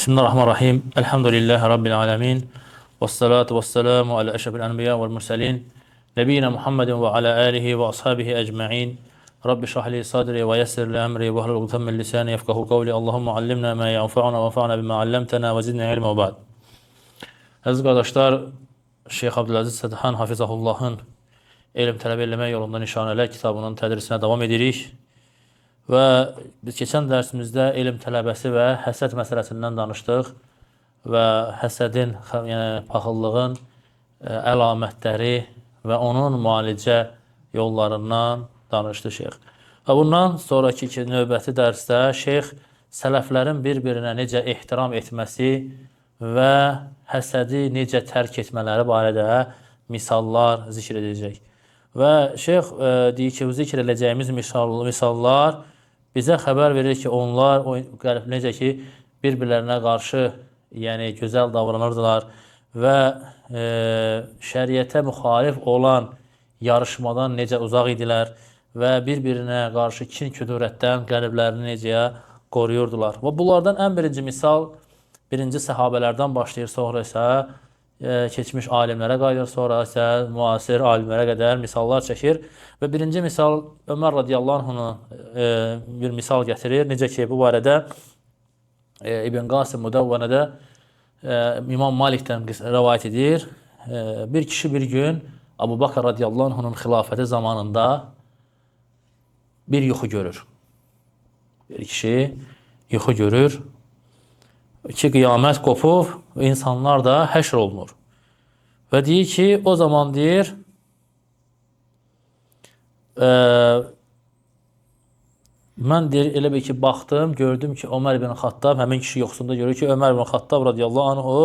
Bismillahirrahmanirrahim. Elhamdülillahi Rabbil alemin. Vessalatu vesselamu ala eşrefil enbiya vel murselin. Nebiyina Muhammedin ve ala alihi ve ashabihi ecma'in. Rabbi şrah li sadri ve yessir li emri ve hlul ukdeten min lisani yefkahu kavli. Allahumma allimna ma yenfa'una ve enfa'na bima allamtana ve zidna ilme ve ba'd. Əziz qardaşlar, Şeyx Abdüləziz Sədhan Hafizahullahın Elm tələb eləmək yolunda nişanələr kitabının tədrisinə davam edirik. Və biz keçən dərsimizdə elm tələbəsi və həsəd məsələsindən danışdıq və həsədin, yəni paxıllığın əlamətləri və onun müalicə yollarından danışdı şeyx. Və bundan sonraki növbəti dərsdə şeyx sələflərin bir-birinə necə ehtiram etməsi və həsədi necə tərk etmələri barədə misallar zikr edəcək. Və şeyx deyir ki, zikr edəcəyimiz misallar bizə xəbər verir ki, onlar necə ki, bir-birlərinə qarşı yəni gözəl davranırdılar və şəriətə müxalif olan yarışmadan necə uzaq idilər və bir-birinə qarşı kin-küdurətdən qəlblərini necə qoruyurdular. Və bunlardan ən birinci misal birinci səhabələrdən başlayır, sonra isə keçmiş alimlərə qayıdır, sonra isə müasir alimlərə qədər misallar çəkir. Və birinci misal Ömər radiyallahu anhunu bir misal gətirir. Necə ki, bu barədə İbn Qasım Mudavvanədə İmam Malikdən rəvayət edir. Bir kişi bir gün Əbu Bakr radiyallahu anhunun xilafəti zamanında bir yuxu görür. Bir kişi yuxu görür ki, qiyamət qopub, insanlar da həşr olunur. Və deyir ki, o zaman deyir, mən deyir, elə bil ki, baxdım, gördüm ki, Ömər ibn Xattab, həmin kişi yuxusunda görür ki, Ömər ibn Xattab radiyallahu anhu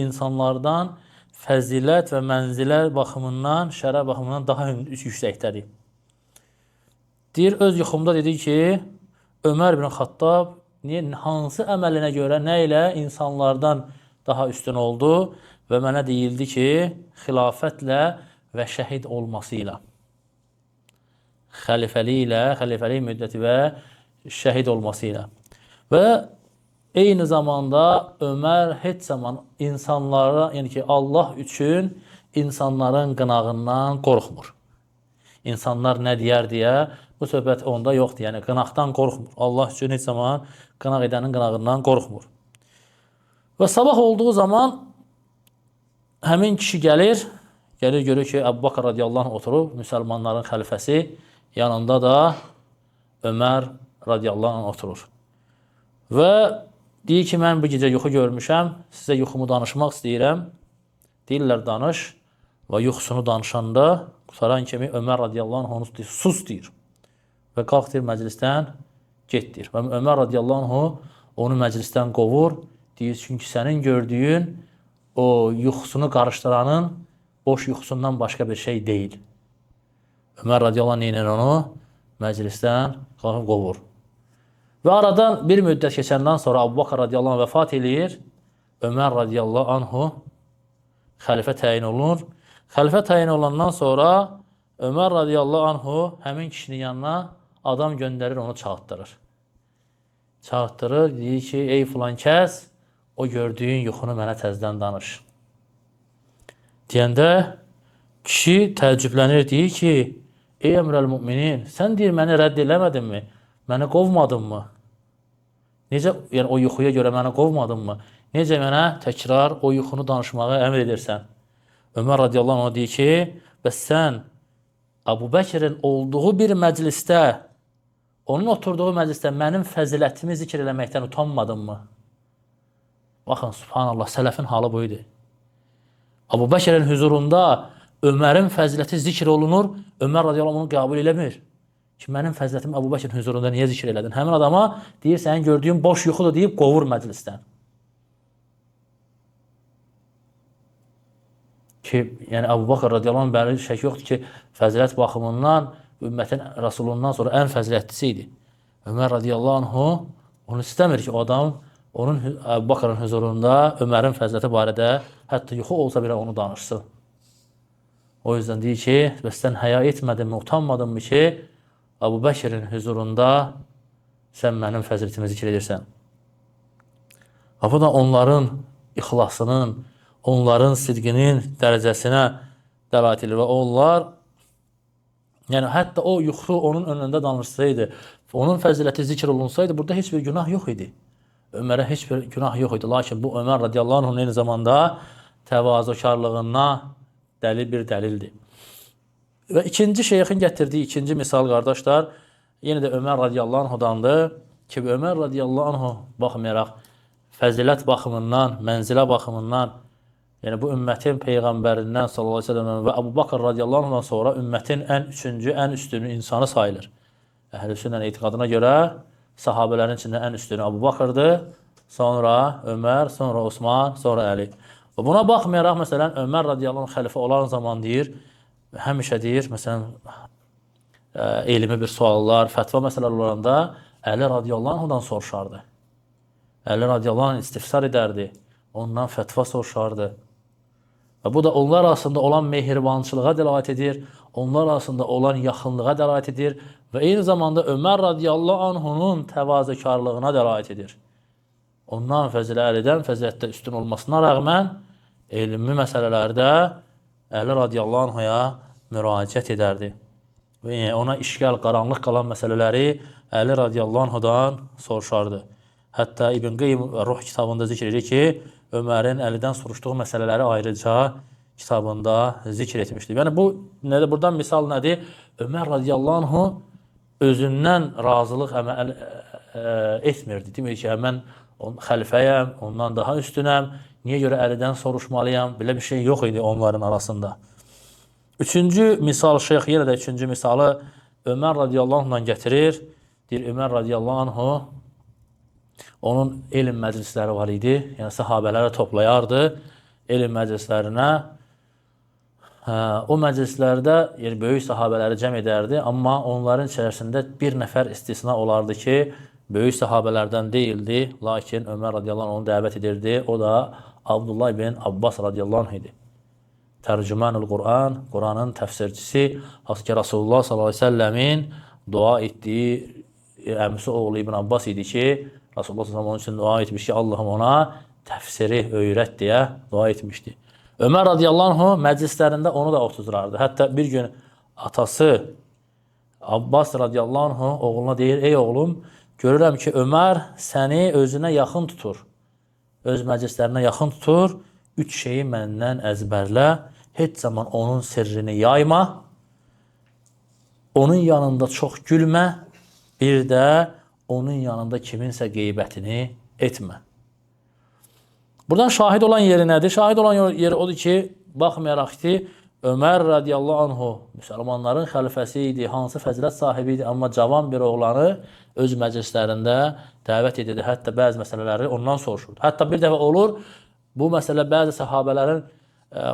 insanlardan fəzilət və mənzilə baxımından, şərəf baxımından daha yüksəkdədir. Deyir, öz yuxumda dedi ki, Ömər ibn Xattab niyə, hansı əməlinə görə, nə ilə insanlardan daha üstün oldu və mənə deyildi ki, xilafətlə və şəhid olması ilə. Xəlifəlik ilə, xəlifəlik müddəti və şəhid olması ilə. Və eyni zamanda Ömər heç zaman insanlara, yəni ki, Allah üçün insanların qınağından qorxmur. İnsanlar nə deyər deyə bu söhbət onda yoxdur. Yəni qınaqdan qorxmur. Allah üçün heç zaman qınaq edənin qınağından qorxmur. Və sabah olduğu zaman həmin kişi gəlir, görür ki, Əbu Bakr radiyallahu anh oturub, müsəlmanların xəlifəsi, yanında da Ömər radiyallahu anh oturur. Və deyir ki, mən bu gecə yuxu görmüşəm, sizə yuxumu danışmaq istəyirəm. Deyirlər, danış. Və yuxusunu danışanda, qutaran kimi Ömər radiyallahu anh onu deyir, sus deyir. Və qalx deyir, məclisdən get deyir. Və Ömər radiyallahu anh onu məclisdən qovur. Deyir, çünki sənin gördüyün o yuxusunu qarışdıranın boş yuxusundan başqa bir şey deyil. Ömər radiyallahu anh neynir onu? Məclisdən qalxıb qovur. Və aradan bir müddət keçəndən sonra Əbu Bakr radiyallahu anh vəfat eləyir. Ömər radiyallahu anhu xəlifə təyin olunur. Xəlifə təyin olandan sonra Ömər radiyallahu anhu həmin kişinin yanına adam göndərir, onu çağıtdırır. Çağıtdırır, deyir ki, ey filan kəs, o gördüyün yuxunu mənə təzdən danış. Deyəndə kişi təəccüblənir, deyir ki, ey əmrəl müminin, sən deyir, məni rədd eləmədinmi? Məni qovmadın mı? Necə, yəni o yuxuya görə məni qovmadın mı? Necə mənə təkrar o yuxunu danışmağı əmr edirsən? Ömər radiyallahu anh deyir ki, bəs sən Əbu Bəkirin olduğu bir məclisdə, onun oturduğu məclisdə mənim fəzilətimi zikr eləməkdən utanmadın mı? Baxın, subhanallah, sələfin halı bu idi. Əbu Bəkirin hüzurunda Ömərin fəziləti zikr olunur, Ömər radiyallahu anh onu qəbul eləmir. Ki, mənim fəzilətimi Əbu Bəkirin hüzurunda niyə zikr elədin? Həmin adama deyir, sənin gördüyün boş yuxudur deyib qovur məclisdən. Ki, yəni Əbu Bakr radiyallahu anh bəri şək yoxdur ki, fəzilət baxımından ümmətin Rasulundan sonra ən fəzilətlisi idi. Ömər radiyallahu anhu onu istəmir ki, o adam onun Əbu Bakrın hüzurunda Ömərin fəziləti barədə hətta yuxu olsa belə onu danışsın. O yüzden deyir ki, bəs sən həya etmədinmi, utanmadınmı ki, Əbu Bəkirin hüzurunda sən mənim fəzilətimi zikr edirsən. Və bu da onların ixlasının, onların sidqinin dərəcəsinə dəlalət edir və onlar, yəni hətta o yuxu onun önündə danışsaydı, onun fəziləti zikr olunsaydı, burada heç bir günah yox idi. Ömərə heç bir günah yox idi. Lakin bu Ömər radiyallahu anh'ın eyni zamanda təvazökarlığına dəlil bir dəlildir. Və ikinci şeyxin gətirdiyi ikinci misal qardaşlar, yenə də Ömər radiyallahu anhudandır ki, Ömər radiyallahu anhu baxmayaraq fəzilət baxımından, mənzilə baxımından, yəni bu ümmətin peyğəmbərindən sallallahu əleyhi və səlləm və Əbu Bakr radiyallahu anhudan sonra ümmətin ən üçüncü, ən üstünü insanı sayılır. Əhl-i Sünnənin etiqadına görə sahabələrin içində ən üstünü Əbu Bakrdır, sonra Ömər, sonra Osman, sonra Əli. Və buna baxmayaraq, məsələn, Ömər radiyallahu anh xəlifə olan zaman deyir, həmişə deyir, məsələn, elmi bir suallar, fətva məsələləri olanda Əli radiyallahu anhudan soruşardı. Əli radiyallahu anh istifsar edərdi, ondan fətva soruşardı. Və bu da onlar arasında olan mehribançılığa dəlalət edir, onlar arasında olan yaxınlığa dəlalət edir və eyni zamanda Ömər radiyallahu anhunun təvazökarlığına dəlalət edir. Ondan fəzilə Əlidən fəzilətdə üstün olmasına rəğmən elmi məsələlərdə Əli radiyallahu anhuya müraciət edərdi. Və yəni ona işgal, qaranlıq qalan məsələləri Əli radiyallahu anhudan soruşardı. Hətta İbn Qeym Ruh kitabında zikr edir ki, Ömərin Əlidən soruşduğu məsələləri ayrıca kitabında zikr etmişdir. Yəni bu nədir? Buradan misal nədir? Ömər radiyallahu anhu özündən razılıq əməl etmirdi. Demir ki, mən xəlifəyəm, ondan daha üstünəm, niyə görə Əlidən soruşmalıyam? Belə bir şey yox idi onların arasında. Üçüncü misal, şeyx yenə də üçüncü misalı Ömər radiyallahu anhudan gətirir. Deyir, Ömər radiyallahu anhu onun elm məclisləri var idi. Yəni sahabələri toplayardı elm məclislərinə. O məclislərdə yəni, böyük sahabələri cəm edərdi, amma onların içərisində bir nəfər istisna olardı ki, böyük sahabələrdən deyildi, lakin Ömər radiyallahu anh onu dəvət edirdi. O da Abdullah ibn Abbas radiyallahu anh idi. Tərcümanul Quran, Quranın təfsirçisi, hansı ki Rasulullah sallallahu əleyhi və səlləmin dua etdiyi əmisi oğlu İbn Abbas idi ki, Rasulullah sallallahu əleyhi və səlləm onun üçün dua etmiş ki, Allahım ona təfsiri öyrət deyə dua etmişdi. Ömər radiyallahu anhu məclislərində onu da oturdurardı. Hətta bir gün atası Abbas radiyallahu anhu oğluna deyir, ey oğlum, görürəm ki, Ömər səni özünə yaxın tutur, öz məclislərinə yaxın tutur, üç şeyi məndən əzbərlə, heç zaman onun sirrini yayma, onun yanında çox gülmə, bir də onun yanında kiminsə qeybətini etmə. Buradan şahid olan yeri nədir? Şahid olan yeri odur ki, baxmayaraq ki, Ömər radiyallahu anhu müsəlmanların xəlifəsi idi, hansı fəzilət sahibi idi, amma cavan bir oğlanı öz məclislərində dəvət edirdi. Hətta bəzi məsələləri ondan soruşurdu. Hətta bir dəfə olur, bu məsələ bəzi səhabələrin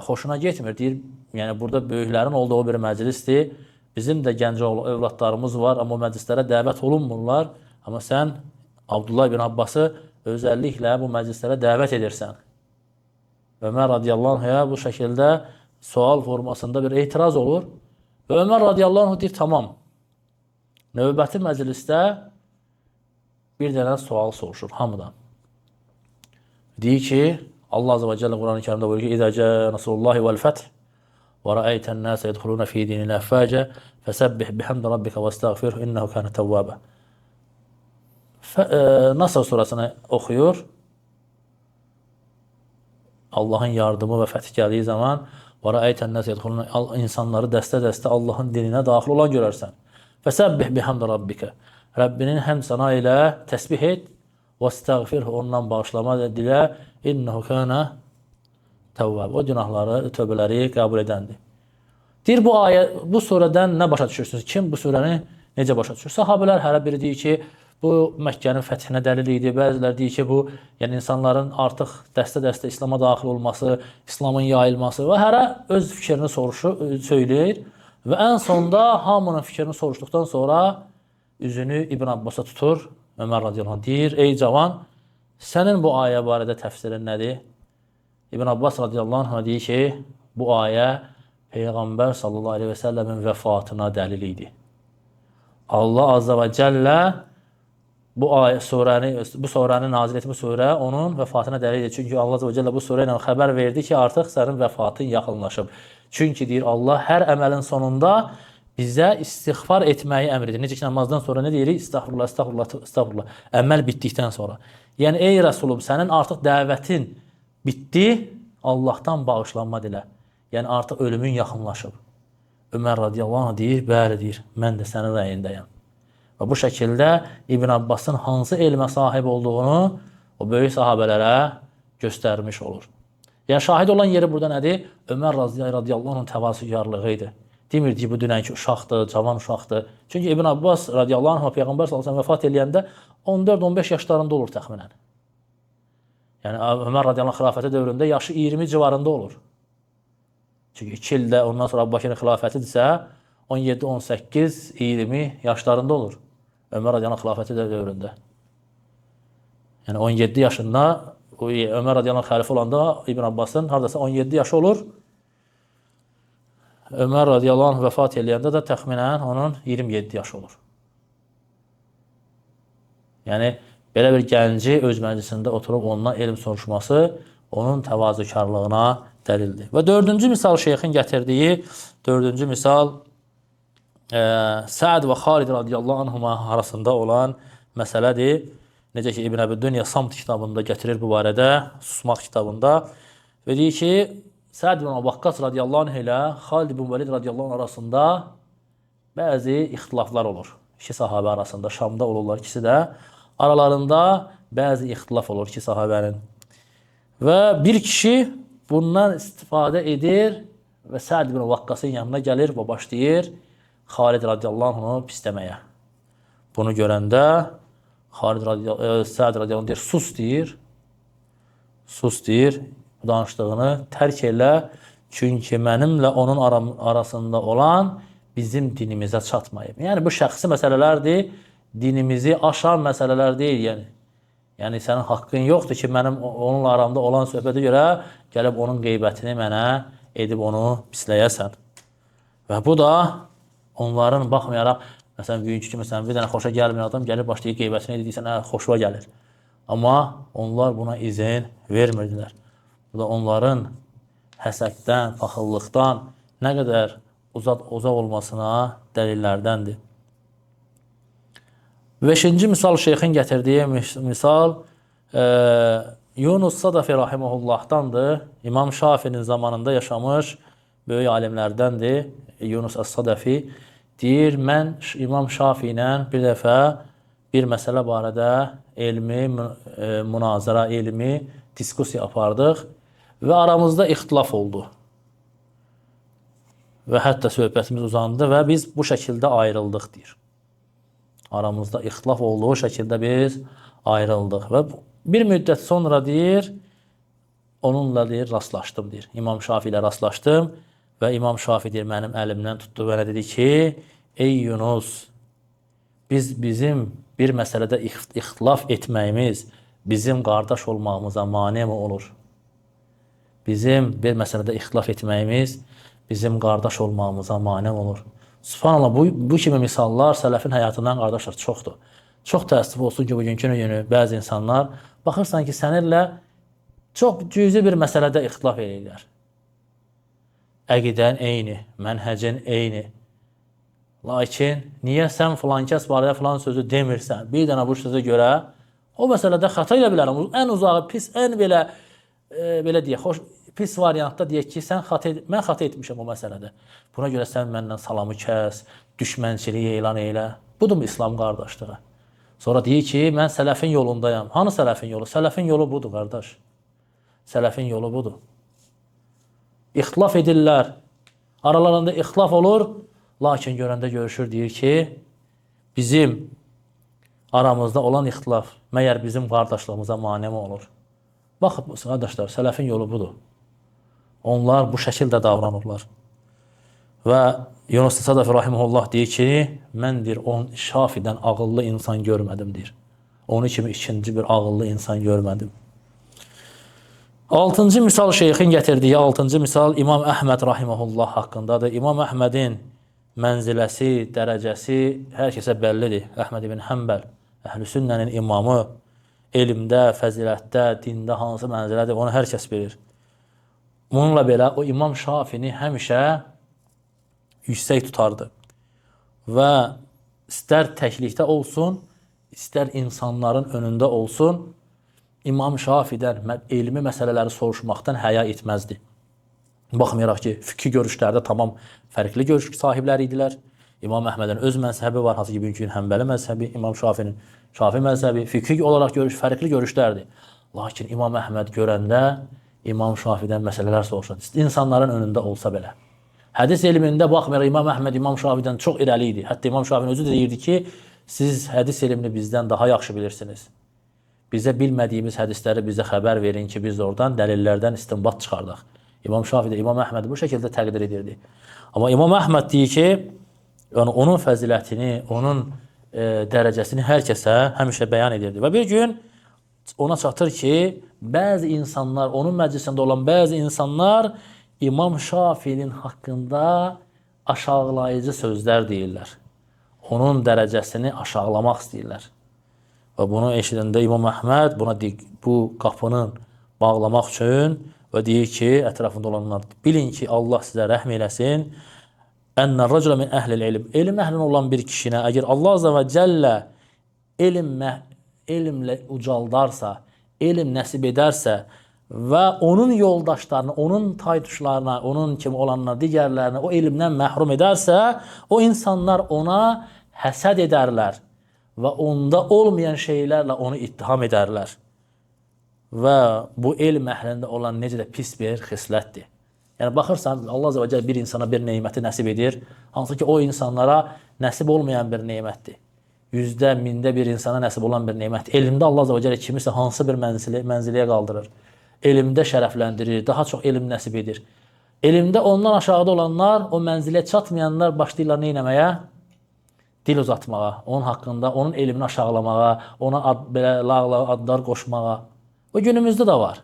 xoşuna getmir. Deyir, yəni burada böyüklərin olduğu bir məclisdir. Bizim də gənc övladlarımız var, amma o məclislərə dəvət olunmurlar. Amma sən Abdullah ibn Abbası özəlliklə bu məclislərə dəvət edirsən. Ömər radiyallahu anhuya bu şəkildə sual formasında bir etiraz olur. Və Ömər radiyallahu anh deyir, tamam. Növbəti məclisdə bir dənə sual soruşur hamıdan. Deyir ki, Allah azə və cəllə Quran-ı Kərimdə buyurur ki, İzə cəə nasrullahi vəl-fəth və rəəytən nəsə yədxuluna fi dinillah əfvacə fəsəbbih bihamdi rabbikə vəstəğfirhu innehu kənə təvvəbə. Nasr surasını oxuyur. Allahın yardımı və fəth gəldiyi zaman və rəəytən nəsə yədxuluna, insanları dəstə-dəstə Allahın dininə daxil olan görərsən. Fəsəbbih bihamdi rabbikə. Rəbbinin həmd sana ilə təsbih et və estəğfirhu, ondan bağışlama dilə, innehu kənə təvvəb. O günahları, tövbələri qəbul edəndir. Deyir, bu ayə, bu surədən nə başa düşürsünüz? Kim bu surəni necə başa düşür? Sahabələr hərə biri deyir ki, bu Məkkənin fəthinə dəlil idi. Bəzilər deyir ki, bu yəni insanların artıq dəstə-dəstə İslam'a daxil olması, İslamın yayılması və hərə öz fikrini soruşur, söyləyir və ən sonda hamının fikrini soruşduqdan sonra üzünü İbn Abbasa tutur. Ömər radiyallahu anh deyir, ey cavan, sənin bu ayə barədə təfsirin nədir? İbn Abbas radiyallahu anh deyir ki, bu ayə Peyğəmbər sallallahu aleyhi və səlləmin vəfatına dəlil idi. Allah azə və cəllə Bu ayə surəni, bu surənin nazil etmə surə onun vəfatına dəlildir. Çünki Allah Azze və Cəllə bu surə ilə xəbər verdi ki, artıq sənin vəfatın yaxınlaşıb. Çünki deyir Allah hər əməlin sonunda bizə istiğfar etməyi əmr edir. Necə ki namazdan sonra nə deyirik? Estağfurullah, estağfurullah, estağfurullah. Əməl bitdikdən sonra. Yəni ey Rəsulum, sənin artıq dəvətin bitdi, Allahdan bağışlanma dilə. Yəni artıq ölümün yaxınlaşıb. Ömər radiyallahu anh deyir, bəli deyir, mən də sənin rəyindəyəm. Və bu şəkildə İbn Abbasın hansı elmə sahib olduğunu o böyük sahabələrə göstərmiş olur. Yəni şahid olan yeri burada nədir? Ömər radiyallahu anhın təvazökarlığı idi. Demirdi ki, bu dünənki uşaqdır, cavan uşaqdır. Çünki İbn Abbas radiyallahu anh Peyğəmbər sallallahu əleyhi və səlləm vəfat eləyəndə 14-15 yaşlarında olur təxminən. Yəni Ömər radiyallahu anh xilafəti dövründə yaşı 20 civarında olur. Çünki 2 ildə ondan sonra Əbu Bəkirin xilafətidirsə 17, 18, 20 yaşlarında olur. Ömər radiyallahu anh xilafəti dövründə. Yəni 17 yaşında Ömər radiyallahu anh xəlifə olanda İbn Abbasın hardasa 17 yaşı olur. Ömər radiyallahu anh vəfat eləyəndə də təxminən onun 27 yaşı olur. Yəni belə bir gənci öz məclisində oturub ondan elm soruşması onun təvazökarlığına dəlildir. Və dördüncü misal şeyxin gətirdiyi dördüncü misal Səad və Xalid radiyallahu anhuma arasında olan məsələdir. Necə ki İbn Əbi Dünya Samt kitabında gətirir bu barədə, Susmaq kitabında və deyir ki, Səad ibn Vaqqas radiyallahu anh ilə Xalid ibn Vəlid radiyallahu anh arasında bəzi ixtilaflar olur. İki sahabə arasında, Şamda olurlar ikisi də. Aralarında bəzi ixtilaf olur iki sahabənin. Və bir kişi bundan istifadə edir və Səad ibn Vaqqasın yanına gəlir və başlayır Xalid radiyallahu anh'ı pisləməyə. Bunu görəndə Səad radiyallahu anh deyir, sus deyir. Sus deyir, danışdığını tərk elə, çünki mənimlə onun arasında olan bizim dinimizə çatmayıb. Yəni bu şəxsi məsələlərdir, dinimizi aşan məsələlər deyil. Yəni sənin haqqın yoxdur ki, mənim onunla aramda olan söhbətə görə gəlib onun qeybətini mənə edib onu pisləyəsən. Və bu da onların baxmayaraq, məsələn, bugünkü kimi məsələn, bir dənə xoşa gəlməyən adam gəlib başlayır qeybətini edir, deyirsən, hə, xoşuma gəlir. Amma onlar buna izin vermirdilər. Bu da onların həsəddən, paxıllıqdan nə qədər uzaq olmasına dəlillərdəndir. Beşinci misal şeyxin gətirdiyi misal Yunus Sadafi rahimehullah'dandır. İmam Şafinin zamanında yaşamış böyük alimlərdəndir. Yunus As-Sadafi deyir, mən İmam Şafi ilə bir dəfə bir məsələ barədə elmi münazara, elmi diskusiya apardıq və aramızda ixtilaf oldu. Və hətta söhbətimiz uzandı və biz bu şəkildə ayrıldıq deyir. Aramızda ixtilaf olduğu şəkildə biz ayrıldıq. Və bir müddət sonra deyir, onunla deyir, rastlaşdım deyir. İmam Şafi ilə rastlaşdım və İmam Şafi deyir, mənim əlimdən tutdu və dedi ki, ey Yunus, bizim bir məsələdə ixtilaf etməyimiz bizim qardaş olmağımıza mane mi olur? Bizim bir məsələdə ixtilaf etməyimiz bizim qardaş olmağımıza mane olur. Subhanallah, bu kimi misallar sələfin həyatından qardaşlar çoxdur. Çox təəssüf olsun ki, bugünkü günü bəzi insanlar baxırsan ki, səninlə çox cüzi bir məsələdə ixtilaf edirlər. Əqidən eyni, mənhəcin eyni. Lakin niyə sən filan kəs barədə filan sözü demirsən? Bir dənə bu sözə görə o məsələdə xəta edə bilərəm. Ən uzağı, pis, ən belə belə deyək, xoş, pis variantda deyək ki, mən xəta etmişəm o məsələdə. Buna görə sən məndən salamı kəs, düşmənçiliyi elan eylə. Budurmu İslam qardaşlığı? Sonra deyir ki, mən sələfin yolundayam. Hanı sələfin yolu? Sələfin yolu budur, qardaş. Sələfin yolu budur. İxtilaf edirlər. Aralarında ixtilaf olur. Lakin görəndə görüşür, deyir ki, bizim aramızda olan ixtilaf məyər bizim qardaşlığımıza mane mi olur? Baxın, qardaşlar, sələfin yolu budur. Onlar bu şəkildə davranırlar. Və Yunus Sadafi rahimehullah deyir ki, mən deyir, on Şafidən ağıllı insan görmədim deyir. Onu kimi ikinci bir ağıllı insan görmədim. Altıncı misal şeyxin gətirdiyi altıncı misal İmam Əhməd rahimehullah haqqındadır. İmam Əhmədin mənziləsi, dərəcəsi hər kəsə bəllidir. Əhməd ibn Həmbəl, Əhl-i Sünnənin imamı, elmdə, fəzilətdə, dində hansı mənzilədir, onu hər kəs bilir. Bununla belə o İmam Şafini həmişə yüksək tutardı. Və istər təklikdə olsun, istər insanların önündə olsun, İmam Şafidən elmi məsələləri soruşmaqdan həya etməzdi. Baxmayaraq ki, fikri görüşlərdə tamam fərqli görüş sahibləri idilər. İmam Əhmədin öz məzhəbi var, hansı ki, bugünkü gün Həmbəli məzhəbi, İmam Şafinin Şafi məzhəbi, fikri olaraq görüş, fərqli görüşlərdir. Lakin İmam Əhməd görəndə İmam Şafidən məsələlər soruşur. İnsanların önündə olsa belə. Hədis elmində baxmayaraq İmam Əhməd İmam Şafidən çox irəli idi. Hətta İmam Şafinin özü də deyirdi ki, siz hədis elmini bizdən daha yaxşı bilirsiniz. Bizə bilmədiyimiz hədisləri bizə xəbər verin ki, biz oradan dəlillərdən istinbat çıxardaq. İmam Şafi də İmam Əhmədi bu şəkildə təqdir edirdi. Amma İmam Əhməd deyir ki, yəni onun fəzilətini, onun dərəcəsini hər kəsə həmişə bəyan edirdi. Və bir gün ona çatır ki, bəzi insanlar, onun məclisində olan bəzi insanlar İmam Şafinin haqqında aşağılayıcı sözlər deyirlər. Onun dərəcəsini aşağılamaq istəyirlər. Və bunu eşidəndə İmam Əhməd buna bu qapını bağlamaq üçün və deyir ki, ətrafında olanlar, bilin ki, Allah sizə rəhm eləsin. Ənə rəcülə min əhlil elm. Elm əhlin olan bir kişinə əgər Allah azə və cəllə elmlə ucaldarsa, elm nəsib edərsə və onun yoldaşlarını, onun taytuşlarına, onun kimi olanlar, digərlərini o elmdən məhrum edərsə, o insanlar ona həsəd edərlər və onda olmayan şeylərlə onu ittiham edərlər. Və bu elm əhlində olan necə də pis bir xislətdir. Yəni, baxırsan, Allah azə və cəl bir insana bir neyməti nəsib edir, hansı ki, o insanlara nəsib olmayan bir neymətdir. Yüzdə, mində bir insana nəsib olan bir neymətdir. Elmdə Allah azə və cəl kimisə hansı bir mənziliyə qaldırır. Elmdə şərəfləndirir, daha çox elm nəsib edir. Elmdə ondan aşağıda olanlar, o mənzilə çatmayanlar başlayırlar nə etməyə? Dil uzatmağa, onun haqqında, onun elmini aşağılamağa, ona belə lağ-lağ adlar qoşmağa. Bu günümüzdə də var.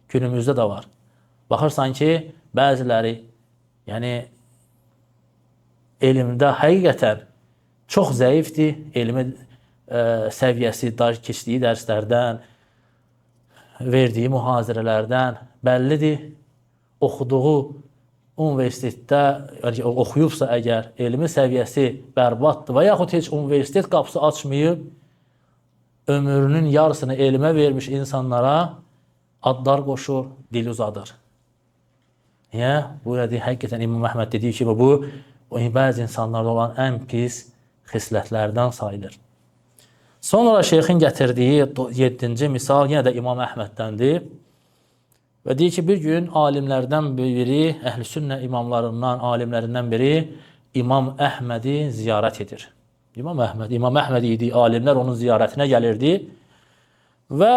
Günümüzdə də var. Baxırsan ki, bəziləri, yəni elmdə həqiqətən çox zəifdir, elmi səviyyəsi, keçdiyi dərslərdən, verdiyi mühazirələrdən bəllidir. Oxuduğu universitetdə, yəni oxuyubsa əgər, elmi səviyyəsi bərbaddır və yaxud heç universitet qapısı açmayıb, ömrünün yarısını elmə vermiş insanlara adlar qoşur, dil uzadır. Niyə? Bu nədir? Həqiqətən İmam Əhməd dediyi kimi bu, bəzi insanlarda olan ən pis xislətlərdən sayılır. Sonra şeyxin gətirdiyi 7-ci misal yenə də İmam Əhməddəndir. Və deyir ki, bir gün alimlərdən biri, Əhl-i Sünnə imamlarından, alimlərindən biri İmam Əhmədi ziyarət edir. İmam Əhməd idi, alimlər onun ziyarətinə gəlirdi və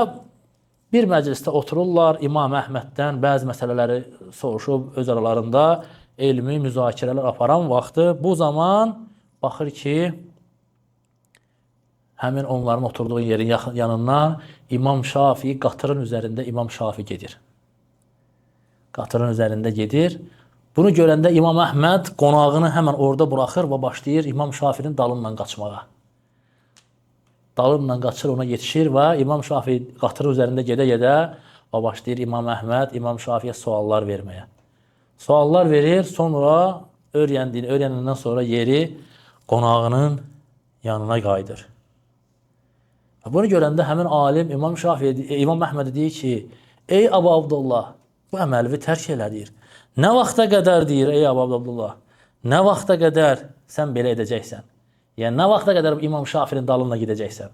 bir məclisdə otururlar, İmam Əhməddən bəzi məsələləri soruşub öz aralarında elmi müzakirələr aparan vaxtı bu zaman baxır ki, həmin onların oturduğu yerin yanından İmam Şafii qatırın üzərində İmam Şafii gedir. Qatırın üzərində gedir. Bunu görəndə İmam Əhməd qonağını həmən orada buraxır və başlayır İmam Şafinin dalından qaçmağa. Dalından qaçır, ona yetişir və İmam Şafii qatırın üzərində gedə-gedə və başlayır İmam Əhməd İmam Şafiyə suallar verməyə. Suallar verir, sonra öyrəndiyini öyrənəndən sonra yeri qonağının yanına qayıdır. Bunu görəndə həmin alim İmam Şafii, İmam Əhməd deyir ki, ey Əbu Abdullah, bu əməlvi tərk elə deyir. Nə vaxta qədər deyir, ey Əbu Abdullah, nə vaxta qədər sən belə edəcəksən? Yəni, nə vaxta qədər İmam Şafinin dalınla gedəcəksən?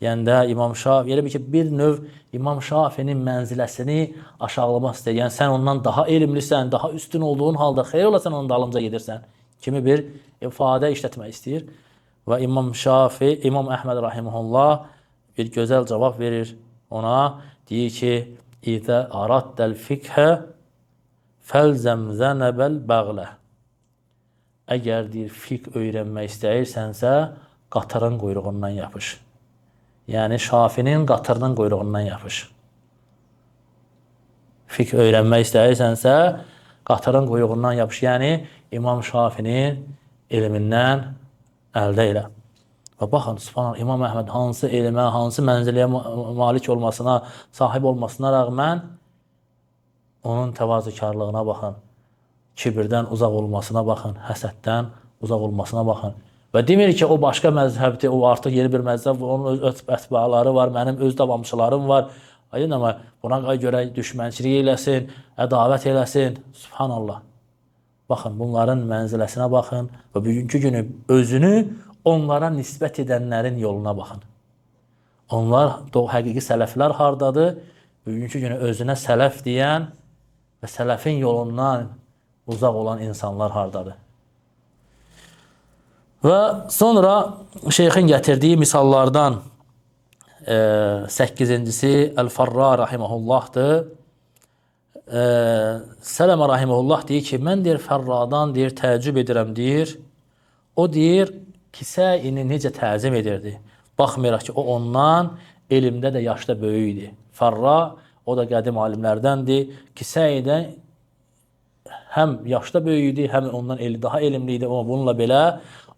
Deyəndə İmam Şafi, elə bil ki, bir növ İmam Şafinin mənziləsini aşağılamaq istəyir. Yəni, sən ondan daha elmlisən, daha üstün olduğun halda xeyr ola sən onun dalınca gedirsən kimi bir ifadə işlətmək istəyir. Və İmam Şafi, İmam Əhməd rahimehullah bir gözəl cavab verir ona. Deyir ki, İzə araddəl fikhə fəlzəm zənəbəl bəğlə. Əgər deyir, fiqh öyrənmək istəyirsənsə, qatırın quyruğundan yapış. Yəni, Şafinin qatırının quyruğundan yapış. Fiqh öyrənmək istəyirsənsə, qatırın quyruğundan yapış. Yəni, İmam Şafinin elmindən əldə elə. Və baxın, subhanallah, İmam Əhməd hansı elmə, hansı mənziliyə malik olmasına, sahib olmasına rəğmən onun təvazökarlığına baxın, kibirdən uzaq olmasına baxın, həsəddən uzaq olmasına baxın. Və demir ki, o başqa məzhəbdir, o artıq yeni bir məzhəb, onun öz ətbaları var, mənim öz davamçılarım var. Aydın, amma buna görə düşmənçilik eləsin, ədavət eləsin. Subhanallah. Baxın, bunların mənziləsinə baxın və bugünkü günü özünü onlara nisbət edənlərin yoluna baxın. Onlar, həqiqi sələflər hardadır? Bugünkü günü özünə sələf deyən və sələfin yolundan uzaq olan insanlar hardadır? Və sonra şeyxin gətirdiyi misallardan 8-incisi Əl-Farra rahiməhullahdır. Sələmə rahimehullah deyir ki, mən deyir Fərradan deyir təəccüb edirəm deyir. O deyir Kisəini necə təzim edirdi. Baxmayaraq ki, o ondan elmdə də yaşda böyük idi. Fərra, o da qədim alimlərdəndir. Kisəidən həm yaşda böyük idi, həm ondan daha elmli idi. Amma bununla belə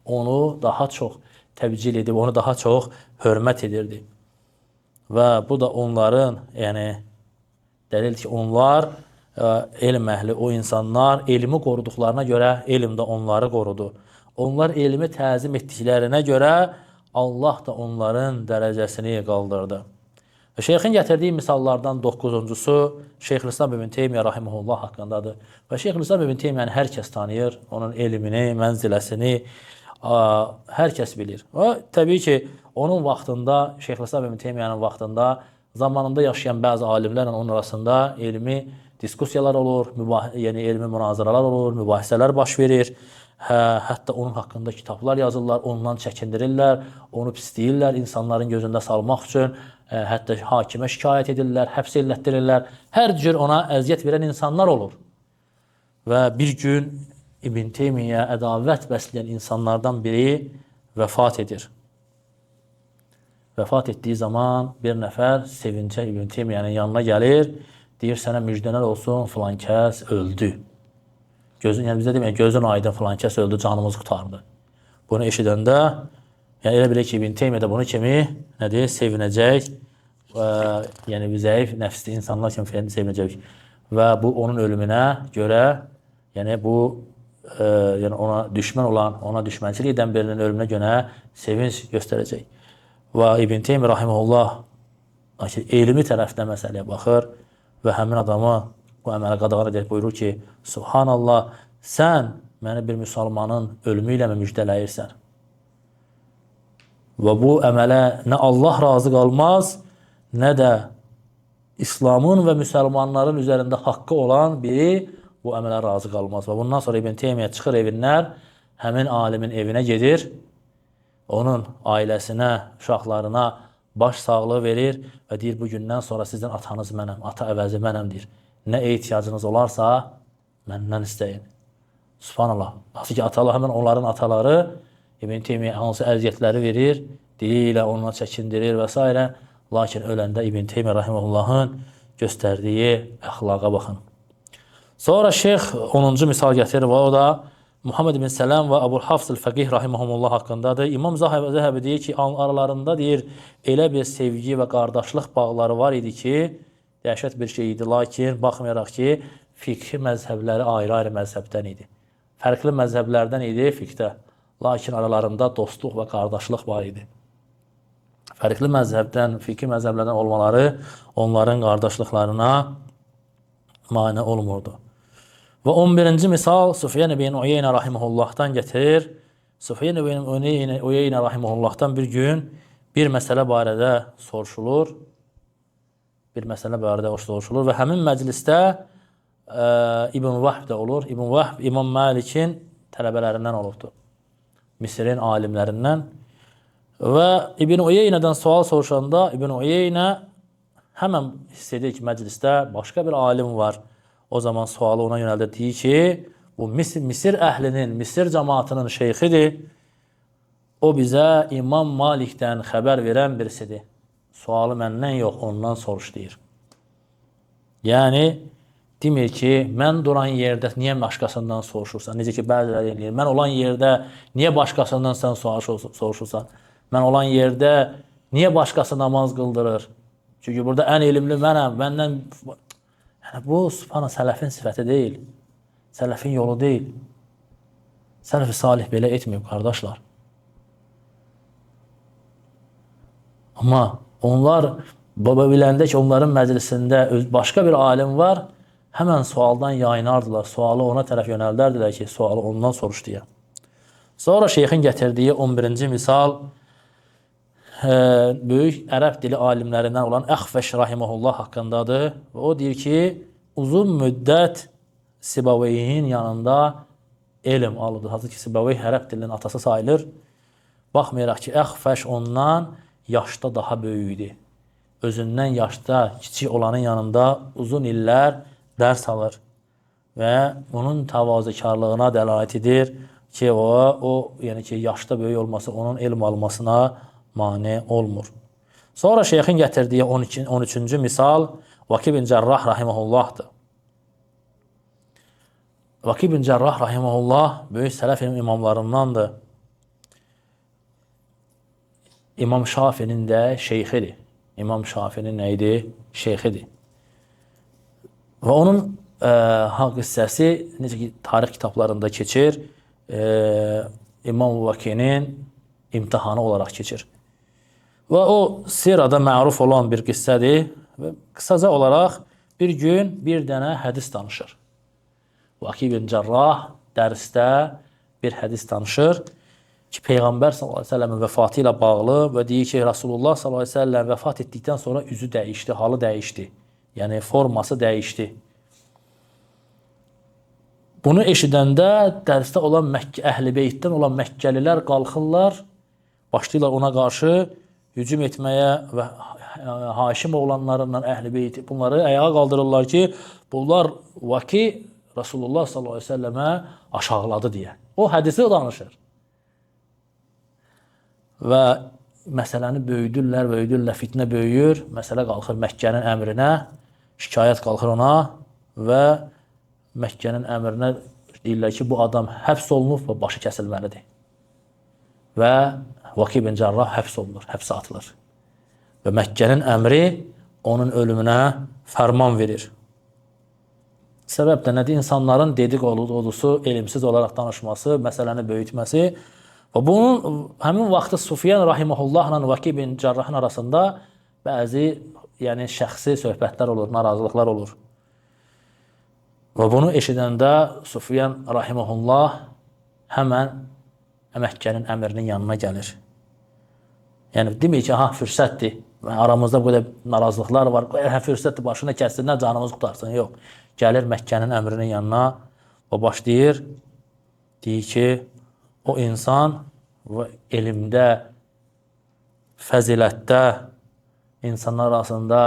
onu daha çox təbcil edib, onu daha çox hörmət edirdi. Və bu da onların, yəni dəlildir ki, onlar elm əhli, o insanlar elmi qoruduqlarına görə elm də onları qorudu. Onlar elmi təzim etdiklərinə görə Allah da onların dərəcəsini qaldırdı. Və şeyxin gətirdiyi misallardan 9-uncusu Şeyxülislam İbn Teymiyyə rahimehullah haqqındadır. Və Şeyxülislam İbn Teymiyyəni hər kəs tanıyır, onun elmini, mənziləsini hər kəs bilir. Və təbii ki, onun vaxtında, Şeyxülislam İbn Teymiyyənin vaxtında zamanında yaşayan bəzi alimlərlə onun arasında elmi diskussiyalar olur, yəni elmi münazaralar olur, mübahisələr baş verir. Hətta onun haqqında kitablar yazırlar, ondan çəkindirirlər, onu pisləyirlər insanların gözündə salmaq üçün, hətta hakimə şikayət edirlər, həbs elətdirirlər. Hər cür ona əziyyət verən insanlar olur. Və bir gün İbn Teymiyyə ədavət bəsləyən insanlardan biri vəfat edir. Vəfat etdiyi zaman bir nəfər sevincə İbn Teymiyyənin yanına gəlir, deyir sənə müjdələr olsun, filan kəs öldü. Gözün, yəni bizə deməyin, gözün aydın, filan kəs öldü, canımız qurtardı. Bunu eşidəndə, yəni elə bilir ki, İbn Teymiyyə də bunu kimi nədir, sevinəcək, və, yəni zəif nəfsli insanlar kimi sevinəcək. Və bu onun ölümünə görə, yəni bu yəni ona düşmən olan, ona düşmənçilik edən birinin ölümünə görə sevinç göstərəcək. Və İbn Teymiyyə rahimehullah elmi tərəfdən məsələyə baxır və həmin adamı bu əmələ qadağan edərək buyurur ki, Subhanallah, sən məni bir müsəlmanın ölümü ilə mi müjdələyirsən? Və bu əmələ nə Allah razı qalmaz, nə də İslamın və müsəlmanların üzərində haqqı olan biri bu əmələ razı qalmaz. Və bundan sonra İbn Teymiyyə çıxır evindən, həmin alimin evinə gedir, onun ailəsinə, uşaqlarına baş sağlığı verir və deyir, bugündən sonra sizin atanız mənəm, ata əvəzi mənəm deyir. Nə ehtiyacınız olarsa məndən istəyin. Subhanallah. Hansı ki, atalar, həmin onların ataları İbn Teymiyyə hansı əziyyətləri verir, dili ilə ondan çəkindirir və s. Lakin öləndə İbn Teymiyyə rahimehullahın göstərdiyi əxlaqa baxın. Sonra şeyx 10-cu misal gətirir və o da Muhammed ibn Sələm və Əbul Hafs el-Fəqih rahimehumullah haqqındadır. İmam Zəhəbi deyir ki, aralarında deyir, elə bir sevgi və qardaşlıq bağları var idi ki, dəhşət bir şey idi. Lakin baxmayaraq ki, fiqhi məzhəbləri ayrı-ayrı məzhəbdən idi. Fərqli məzhəblərdən idi fiqhdə. Lakin aralarında dostluq və qardaşlıq var idi. Fərqli məzhəbdən, fiqhi məzhəblərdən olmaları onların qardaşlıqlarına mane olmurdu. Və 11-ci misal Sufyan ibn Uyeynə rahimehullahdan gətirir. Sufyan ibn Uyeynə rahimehullahdan bir gün bir məsələ barədə soruşulur. Bir məsələ barədə soruşulur və həmin məclisdə İbn Vahb də olur. İbn Vahb İmam Malikin tələbələrindən olubdur. Misirin alimlərindən. Və İbn Uyeynədən sual soruşanda İbn Uyeynə həmən hiss edir ki, məclisdə başqa bir alim var. O zaman sualı ona yönəldir, deyir ki, bu Misir əhlinin, Misir cəmaatının şeyxidir. O bizə İmam Malikdən xəbər verən birisidir. Sualı məndən yox, ondan soruş deyir. Yəni, demir ki, mən duran yerdə niyə başqasından soruşursan? Necə ki, bəziləri eləyir. Mən olan yerdə niyə başqasından sən soruşursan? Mən olan yerdə niyə başqası namaz qıldırır? Çünki burada ən elmli mənəm, məndən... Yəni, bu, subhanallah, sələfin sifəti deyil. Sələfin yolu deyil. Sələf-i salih belə etməyib, qardaşlar. Amma onlar, baba biləndə ki, onların məclisində başqa bir alim var, həmən sualdan yayınardılar, sualı ona tərəf yönəldərdilər ki, sualı ondan soruş deyə. Sonra şeyxin gətirdiyi 11-ci misal, böyük ərəb dili alimlərindən olan Əxfəş rahimehullah haqqındadır. Və o deyir ki, uzun müddət Sibaveyhin yanında elm alıbdır. Hansı ki, Sibaveyh ərəb dilinin atası sayılır. Baxmayaraq ki, Əxfəş ondan yaşda daha böyük idi. Özündən yaşda kiçik olanın yanında uzun illər dərs alır və onun təvazökarlığına dəlalət edir ki, o yəni ki, yaşda böyük olması onun elm almasına mane olmur. Sonra şeyxin gətirdiyi 13-cü misal Vaki bin Cərrah rahimehullahdır. Vaki bin Cərrah rahimehullah böyük sələf imamlarındandır. İmam Şafinin də şeyxidir. İmam Şafinin nə idi? Şeyxidir. Və onun qissəsi necə ki tarix kitablarında keçir, İmam Vakinin imtihanı olaraq keçir. Və o sirada məruf olan bir qissədir. Və qısaca olaraq bir gün bir dənə hədis danışır. Vaki bin Cərrah dərsdə bir hədis danışır ki, Peyğəmbər sallallahu əleyhi və səlləmin vəfatı ilə bağlı və deyir ki, Rasulullah sallallahu əleyhi və səlləm vəfat etdikdən sonra üzü dəyişdi, halı dəyişdi. Yəni forması dəyişdi. Bunu eşidəndə dərsdə olan Məkkə, Əhl-i Beytdən olan Məkkəlilər qalxırlar, başlayırlar ona qarşı hücum etməyə və Haşim oğlanlarından Əhl-i Beyt bunları ayağa qaldırırlar ki, bunlar Vaki Rasulullah sallallahu əleyhi və səlləmə aşağıladı deyə. O hədisi danışır. Və məsələni böyüdürlər, böyüdürlər, fitnə böyüyür. Məsələ qalxır Məkkənin əmrinə, şikayət qalxır ona və Məkkənin əmrinə deyirlər ki, bu adam həbs olunub və başı kəsilməlidir. Və Vaki bin Cərrah həbs olunur, həbsə atılır. Və Məkkənin əmri onun ölümünə fərman verir. Səbəb də nədir? İnsanların dedikodusu, elmsiz olaraq danışması, məsələni böyütməsi. Və bunun həmin vaxtı Sufyan rahimehullahla Vaki bin Cərrahın arasında bəzi yəni şəxsi söhbətlər olur, narazılıqlar olur. Və bunu eşidəndə Sufyan rahimehullah həmən Məkkənin əmirinin yanına gəlir. Yəni demir ki, ha fürsətdir. Aramızda bu qədər narazılıqlar var. Hə fürsətdir, başını kəssinlər, canımız qurtarsın. Yox. Gəlir Məkkənin əmirinin yanına və başlayır. Deyir ki, o insan və elmdə, fəzilətdə, insanlar arasında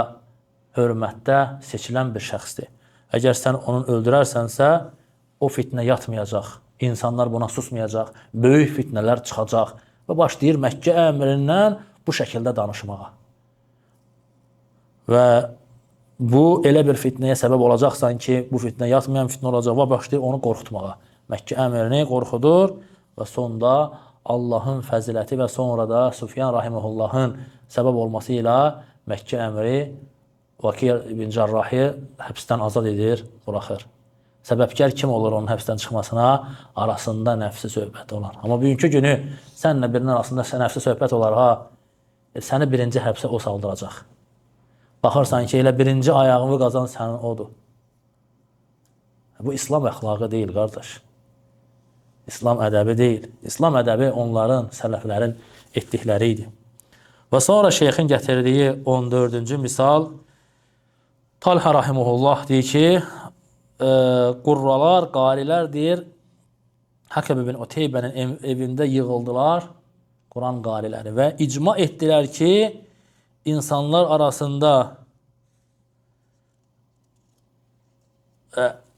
hörmətdə seçilən bir şəxsdir. Əgər sən onu öldürərsənsə, o fitnə yatmayacaq. İnsanlar buna susmayacaq. Böyük fitnələr çıxacaq. Və başlayır Məkkə əmrindən bu şəkildə danışmağa. Və bu elə bir fitnəyə səbəb olacaqsan ki, bu fitnə yatmayan fitnə olacaq və başlayır onu qorxutmağa. Məkkə əmrini qorxudur və sonda Allahın fəziləti və sonra da Sufyan rahimehullahın səbəb olması ilə Məkkə əmri Vaki ibn Cərrahı həbsdən azad edir, buraxır. Səbəbkar kim olur onun həbsdən çıxmasına? Arasında nəfsi söhbət olar. Amma bugünkü günü sənlə birinin arasında nəfsi söhbət olar, ha, səni birinci həbsə o saldıracaq. Baxırsan ki, elə birinci ayağını qazan sənin odur. Bu İslam əxlaqı deyil, qardaş. İslam ədəbi deyil. İslam ədəbi onların, sələflərin etdikləri idi. Və sonra şeyxin gətirdiyi 14-cü misal Talha rahimehullah deyir ki, qurralar, qarilər deyir, Həkəm ibn Uteybənin evində yığıldılar, Quran qariləri və icma etdilər ki, insanlar arasında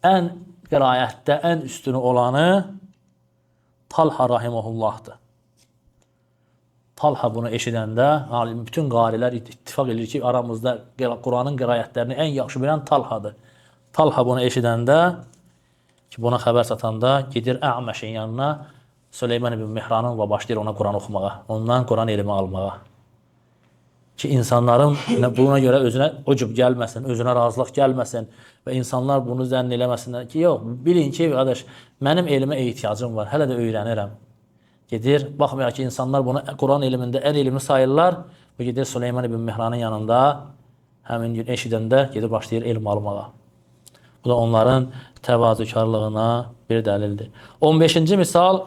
ən qiraətdə ən üstünü olanı Talha rahimehullahdır. Talha bunu eşidəndə, bütün qarilər ittifaq edir ki, aramızda Quranın qiraətlərini ən yaxşı bilən Talhadır. Talha bunu eşidəndə, ki buna xəbər satanda gedir Ə'məşin yanına, Süleyman ibn Mihranın və başlayır ona Quran oxumağa, ondan Quran elmi almağa. Ki insanların buna görə özünə ucub gəlməsin, özünə razılıq gəlməsin və insanlar bunu zənn eləməsinlər ki, yox, bilin ki, qardaş, mənim elmə ehtiyacım var, hələ də öyrənirəm. Gedir, baxmayaraq ki, insanlar bunu Quran elmində ən elmi sayırlar, bu gedir Süleyman ibn Mihranın yanında həmin gün eşidəndə gedib başlayır elm almağa. Bu da onların təvazökarlığına bir dəlildir. 15-ci misal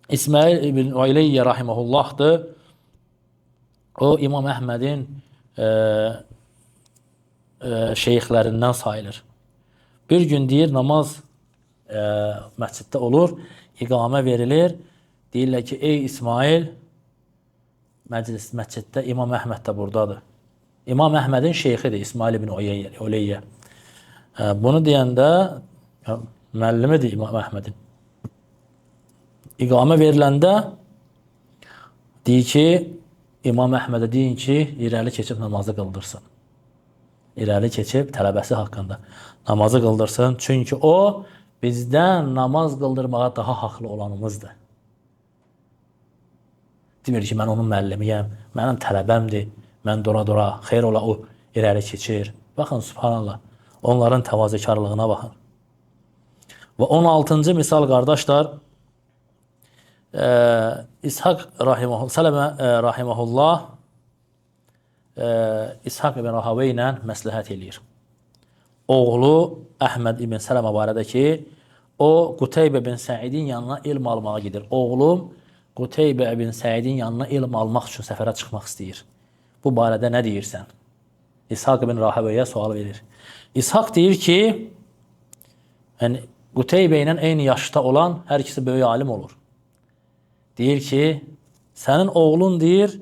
İsmail ibn Uyleyyə rahimehullahdır. O İmam Əhmədin şeyxlərindən sayılır. Bir gün deyir, namaz məsciddə olur, iqamə verilir. Deyirlər ki, ey İsmail, məsciddə İmam Əhməd də buradadır. İmam Əhmədin şeyxidir İsmail ibn Uleyyə. Bunu deyəndə müəllimidir İmam Əhmədin. İqamə veriləndə deyir ki, İmam Əhmədə deyin ki, irəli keçib namazı qıldırsın. İrəli keçib tələbəsi haqqında namazı qıldırsın. Çünki o bizdən namaz qıldırmağa daha haqlı olanımızdır. Demir ki, mən onun müəllimiyəm, mənim tələbəmdir, mən dura-dura, xeyr ola o irəli keçir. Baxın, subhanallah, onların təvazökarlığına baxın. Və 16-cı misal qardaşlar, İshaq rahimehullah, Sələmə rahimehullah İshaq ibn Rahavey ilə məsləhət eləyir. Oğlu Əhməd ibn Sələmə barədə ki, o Quteybə ibn Səidin yanına elm almağa gedir. Oğlum Quteybə ibn Səidin yanına elm almaq üçün səfərə çıxmaq istəyir. Bu barədə nə deyirsən? İshaq ibn Rahaveyyə sual verir. İshaq deyir ki, yəni Quteybə ilə eyni yaşda olan hər ikisi böyük alim olur. Deyir ki, sənin oğlun deyir,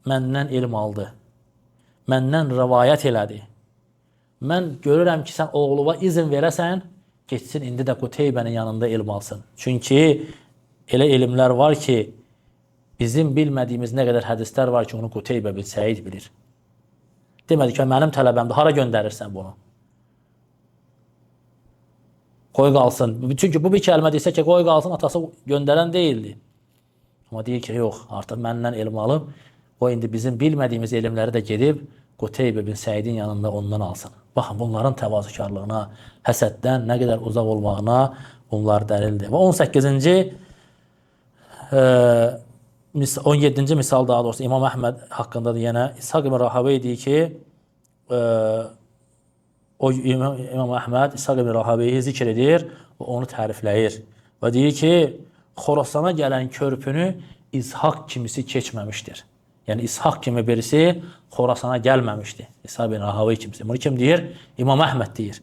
məndən elm aldı, məndən rəvayət elədi. Mən görürəm ki, sən oğluma izin verəsən, getsin indi də Quteybənin yanında elm alsın. Çünki elə elmlər var ki, bizim bilmədiyimiz nə qədər hədislər var ki, onu Quteybə bin Səid bilir. Demədi ki, mənim tələbəmdir, hara göndərirsən bunu? Qoy qalsın. Çünki bu bir kəlmə desə ki, qoy qalsın, atası göndərən deyildi. Amma deyir ki, yox, artıq məndən elm alıb, o indi bizim bilmədiyimiz elmləri də gedib Quteybə bin Səidin yanında ondan alsın. Baxın, bunların təvazökarlığına, həsəddən nə qədər uzaq olmağına bunlar dəlildir. Və 18-ci, 17-ci misal daha doğrusu İmam Əhməd haqqındadır yenə. İshaq ibn Rahavey deyir ki, o İmam Əhməd İshaq ibn Rahavey'i zikr edir və onu tərifləyir. Və deyir ki, Xorasana gələn körpünü İshaq kimisi keçməmişdir. Yəni İshaq kimi birisi Xorasana gəlməmişdi. İshaq ibn Rahavey kimisi. Bunu kim deyir? İmam Əhməd deyir.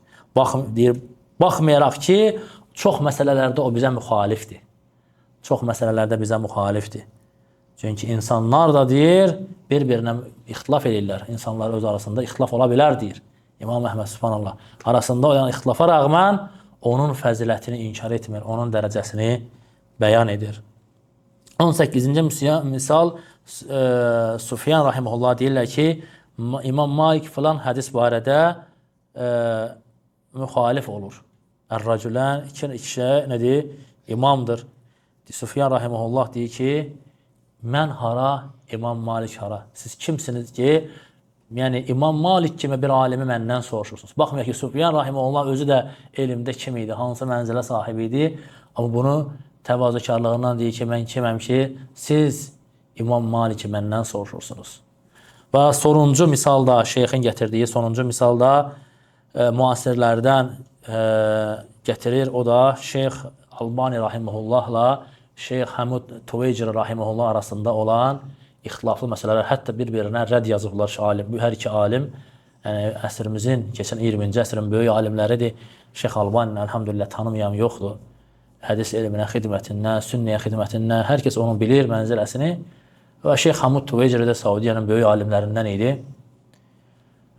Deyir, baxmayaraq ki, çox məsələlərdə o bizə müxalifdir. Çox məsələlərdə bizə müxalifdir. Çünki insanlar da deyir, bir-birinə ixtilaf edirlər. İnsanlar öz arasında ixtilaf ola bilər deyir. İmam Əhməd subhanallah arasında olan ixtilafa rəğmən onun fəzilətini inkar etmir, onun dərəcəsini bəyan edir. 18-ci misal Sufyan rahimehullah deyirlər ki, İmam Malik filan hədis barədə müxalif olur. Ər-racülən iki kişi nədir? İmamdır. Sufyan rahimehullah deyir ki, mən hara, İmam Malik hara? Siz kimsiniz ki, yəni İmam Malik kimi bir alimi məndən soruşursunuz. Baxmayaq ki, Sufyan rahimehullah özü də elmdə kim idi, hansı mənzilə sahibi idi. Amma bunu təvazökarlığından deyir ki, mən kiməm ki, siz İmam Maliki məndən soruşursunuz. Və sonuncu misalda, şeyxin gətirdiyi sonuncu misalda müasirlərdən gətirir. O da Şeyx Albani rahimehullahla Şeyx Həmud Tuveycir rahimehullah arasında olan ixtilaflı məsələlər, hətta bir-birinə rədd yazıblar alim, bu hər iki alim, yəni əsrimizin, keçən 20-ci əsrin böyük alimləridir. Şeyx Albani elhamdülillah tanımayan yoxdur. Hədis elminə xidmətindən, sünnəyə xidmətindən hər kəs onu bilir mənziləsini. Və Şeyx Həmud Tuveycir də Saudiyanın böyük alimlərindən idi.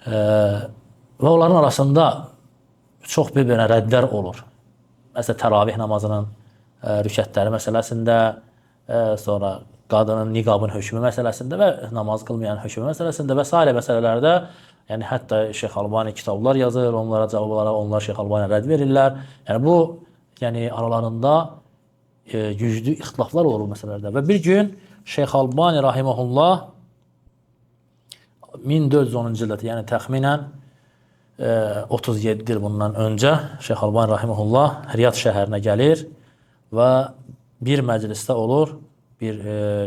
Və onların arasında çox bir-birinə rəddlər olur. Məsələn, təravih namazının rükətləri məsələsində, sonra qadının niqabın hökmü məsələsində və namaz qılmayan hökmü məsələsində və sairə məsələlərdə, yəni hətta Şeyx Albani kitablar yazır, onlara cavab olaraq onlar Şeyx Albaniyə rədd verirlər. Yəni bu, yəni aralarında güclü ixtilaflar olur bu məsələlərdə. Və bir gün Şeyx Albani rahimehullah 1410-cu ildə, yəni təxminən 37 il bundan öncə Şeyx Albani rahimehullah Riyad şəhərinə gəlir və bir məclisdə olur, bir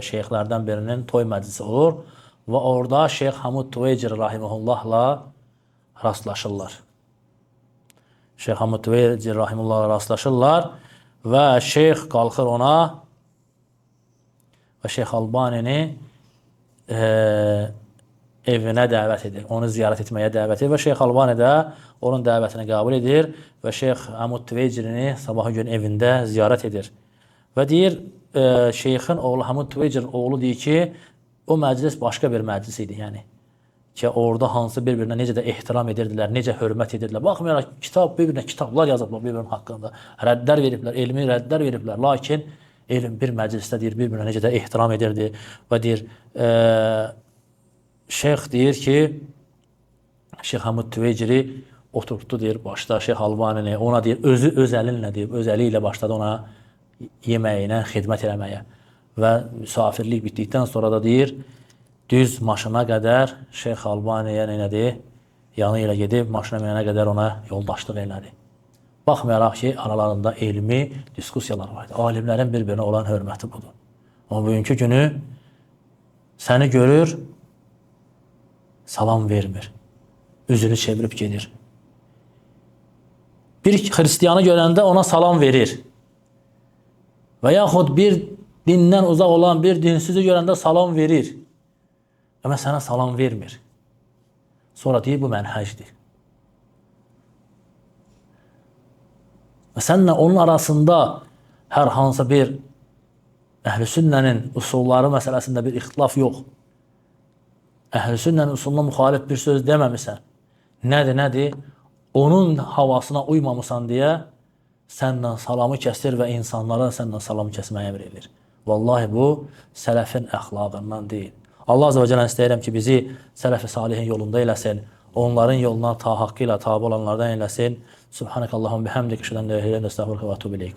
şeyxlərdən birinin toy məclisi olur və orada Şeyx Hamud Tuveycir rahimehullahla rastlaşırlar. Şeyx Hamud Tuveycir rahimehullahla rastlaşırlar və şeyx qalxır ona və Şeyx Albanini evinə dəvət edir. Onu ziyarət etməyə dəvət edir və Şeyx Albani də onun dəvətini qəbul edir və Şeyx Hamud Tuveycirini sabahı gün evində ziyarət edir. Və deyir, şeyxin oğlu Hamud Tuveycirin oğlu deyir ki, o məclis başqa bir məclis idi, yəni ki, orada hansı bir-birinə necə də ehtiram edirdilər, necə hörmət edirdilər. Baxmayaraq bir-birinə kitablar yazıblar bir-birinin haqqında, rəddlər veriblər, elmi rəddlər veriblər. Lakin elm bir məclisdə deyir, bir-birinə necə də ehtiram edirdi və deyir, şeyx deyir ki, Şeyx Hamud Tuveyciri oturtdu, deyir, başda Şeyx Albanini, ona deyir, özü öz əlinlə deyir, öz əli ilə başladı ona yeməyinə xidmət eləməyə. Və müsafirlik bitdikdən sonra da deyir, düz maşına qədər Şeyx Albaniyə nə elədi? Yanı ilə gedib maşına minənə qədər ona yoldaşlıq elədi. Baxmayaraq ki, aralarında elmi diskussiyalar var idi. Alimlərin bir-birinə olan hörməti budur. Amma bugünkü günü səni görür, salam vermir. Üzünü çevirib gedir. Bir xristiyanı görəndə ona salam verir. Və yaxud bir dindən uzaq olan bir dinsizi görəndə salam verir. Amma sənə salam vermir. Sonra deyir, bu mənhəcdir. Və sənlə onun arasında hər hansı bir əhl-i sünnənin usulları məsələsində bir ixtilaf yox. Əhl-i sünnənin usuluna müxalif bir söz deməmisən. Nədir, nədir? Onun havasına uymamısan deyə səndən salamı kəsir və insanlara səndən salamı kəsməyə əmr edir. Vallahi bu sələfin əxlaqından deyil. Allah Azze və Cəllə istəyirəm ki, bizi sələf-i salihin yolunda eləsin. Onların yoluna ta haqqı ilə tabi olanlardan eləsin. Subhanəkallahumma bihamdik, əşhədu ən la ilahe illə ente, əstəğfiruke və etûbü ileyk.